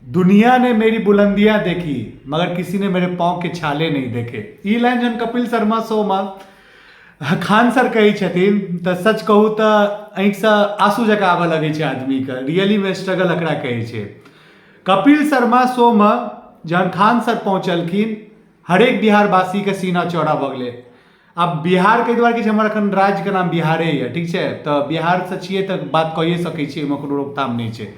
दुनिया ने मेरी बुलंदियां देखी मगर किसी ने मेरे पाँव के छाले नहीं देखे। ई लाइन जहन कपिल शर्मा शो मे खान सर कहै छथिन तऽ सच कहू तऽ आँखिसँ आंसू जकाँ आबऽ लगै छै आदमीके। रियलीमे स्ट्रगल एकरा कहै छै। कपिल शर्मा शो मे जहन खान सर पहुँचलखिन, हरेक बिहारवासीके सीना चौड़ा भऽ गेलै। आब बिहारके एहि दुआरे कहै छी, हमर एखन राज्यके नाम बिहारे यऽ, ठीक छै? तऽ बिहारसँ छियै तऽ बात कइए सकै छियै, ओहिमे कोनो रोकथाम नहि छै।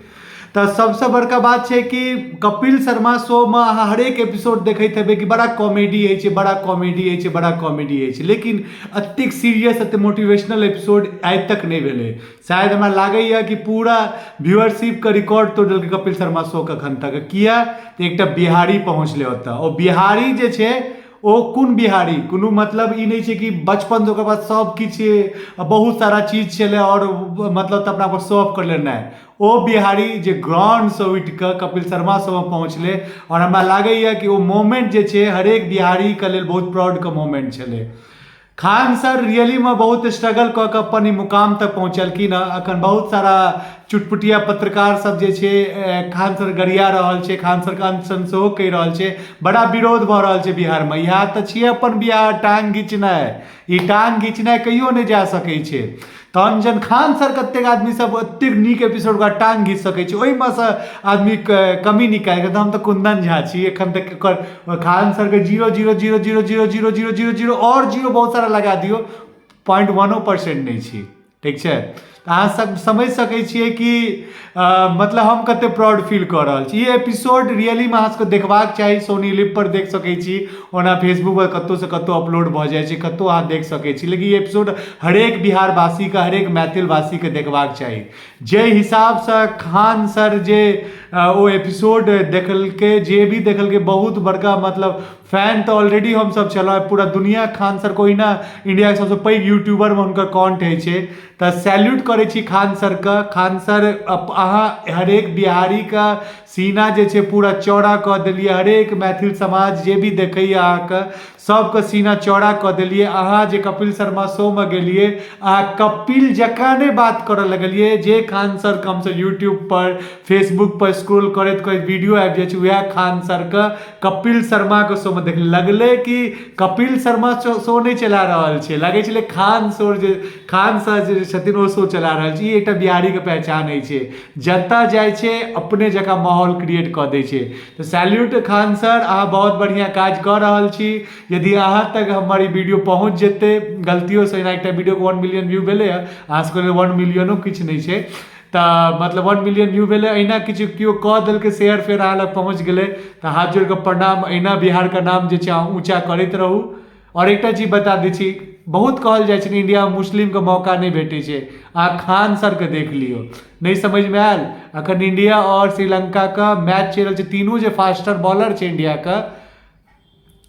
तऽ सबसँ बड़का बात छै कि कपिल शर्मा शोमे अहाँ हरेक एपिसोड देखैत हेबै कि बड़ा कॉमेडी होइ छै, बड़ा कॉमेडी होइ छै, बड़ा कॉमेडी होइ छै, लेकिन एतेक सीरियस, एतेक मोटिवेशनल एपिसोड आइ तक नहि भेलै शायद। हमरा लागैए कि पूरा व्यूअरशिपके रिकॉर्ड तोड़ि देलकै कपिल शर्मा शोके एखन तक। किया? तऽ एकटा बिहारी पहुँचलै ओतऽ। ओ बिहारी जे छै, ओ कोन बिहारी? कोनो मतलब ई नहि छै कि बचपनसँ ओकर पास सब किछु, बहुत सारा चीज छलै आओर मतलब तऽ अपना पर शो ऑफ करलै। नहि, ओ बिहारी जे ग्राउंडसँ उठि कऽ कपिल शर्मा शोमे पहुँचलै आओर हमरा लागैए कि ओ मोमेंट जे छै, हरेक बिहारीके लेल बहुत प्राउडके मोमेंट छलै। खान सर रियलीमे बहुत स्ट्रगल कऽ कऽ अपन ई मुकाम तक पहुँचलखिन हँ। अखन बहुत सारा चुटपुटिया पत्रकार सब जे छै, खान सर गरिया रहल छै, खान सरके अंत सेहो कहि रहल छै। बड़ा विरोध भऽ रहल छै बिहारमे। इएह तऽ छियै अपन बिहार। टांग घिचनाइ, ई टांग घिचनाइ कहियो नहि जा सकै छै। तहन जहन खान सर कतेक आदमी सब एतेक नीक एपिसोड ओकरा टांग घीच सकै छै, ओहिमे सँ आदमी कमी निकालि कऽ, हम तऽ कुंदन झा छी, एखन तक ओकर खान सरके 0.000000000 0 आओर जीरो बहुत सारा लगा दियौ, 0.1% नहि छी, ठीक छै? तऽ अहाँ सब समझि सकै छियै कि मतलब हम कते प्राउड फील कऽ रहल छी। ई एपिसोड रियलीमे अहाँ सबके देखबाक चाही। सोनी लिव पर देख सकै छी, ओना फेसबुक पर कतहुसँ कतहु अपलोड भऽ जाइ छै, कतहु अहाँ देख सकै छी, लेकिन ई एपिसोड हरेक बिहारवासीके, हरेक मैथिलवासीके देखबाक चाही। जाहि हिसाबसँ खान सर जे ओ एपिसोड देखलकै, जे भी देखलकै, बहुत बड़का मतलब फैन तऽ ऑलरेडी हमसभ छलहुँ, पूरा दुनिया खान सरके ओहिना इंडियाके सबसँ पैघ यूट्यूबरमे हुनकर काउंट होइ छै। तऽ सैल्यूट करै छी खान सरके। खान सर, अहाँ हरेक बिहारीके सीना जे छै पूरा चौड़ा कऽ देलियै। हरेक मैथिल समाज जे भी देखैए अहाँके, सबके सीना चौड़ा कऽ देलियै। अहाँ जे कपिल शर्मा शोमे गेलियै, अहाँ कपिल जकाँ नहि बात करऽ लगलियै। जे खान सरके हमसब यूट्यूबपर, फेसबुकपर स्क्रोल करैत करैत वीडियो आबि जाइ छै, उएह खान सरके कपिल शर्माके शोमे देख लगलै कि कपिल शर्मा शो नहि चला रहल छै, लगै छलै खान शो जे, खान सर जे छथिन, ओ शो चला रहल छै। ई एकटा बिहारीके पहचान होइ छै, जतऽ जाइ छै अपने जकाँ माहौल क्रिएट कऽ दै छै। तऽ सैल्यूट खान सर, अहाँ बहुत बढ़िआँ काज कऽ रहल छी। यदि अहाँ तक हमर ई वीडियो पहुँच जेतै गलतियोसँ, एना एकटा वीडियोके 1 मिलियन व्यू भेलै हँ, अहाँ सबके लेल 1 मिलियनो किछु नहि छै, तऽ मतलब 1 मिलियन व्यू भेलै, अहिना किछु केओ कऽ देलकै शेयर, फेर अहाँ लग पहुँच गेलै, तऽ हाथ जोड़ि कऽ प्रणाम। अहिना बिहारके नाम जे छै अहाँ ऊँचा करैत रहू। आओर एकटा चीज बता दै छी, बहुत कहल जाइ छै ने इंडियामे मुस्लिमके मौका नहि भेटै छै, अहाँ खान सरके देख लियौ। नहि समझमे आयल? अखन इंडिया आओर श्रीलंकाके मैच चलि रहल छै। तीनू जे फास्टर बॉलर छै इंडियाके,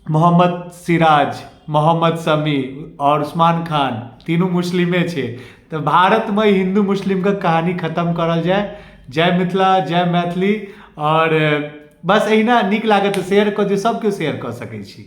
मोहम्मद सिराज, मोहम्मद शमी आओर उस्मान खान, तीनू मुस्लिमे छै। तऽ भारतमे हिन्दू मुस्लिमके कहानी खतम करल जाय। जय मिथिला, जय मैथिली। आओर बस एहिना नीक लागत तऽ शेयर कऽ दियौ, सभ केओ शेयर कऽ सकै छी।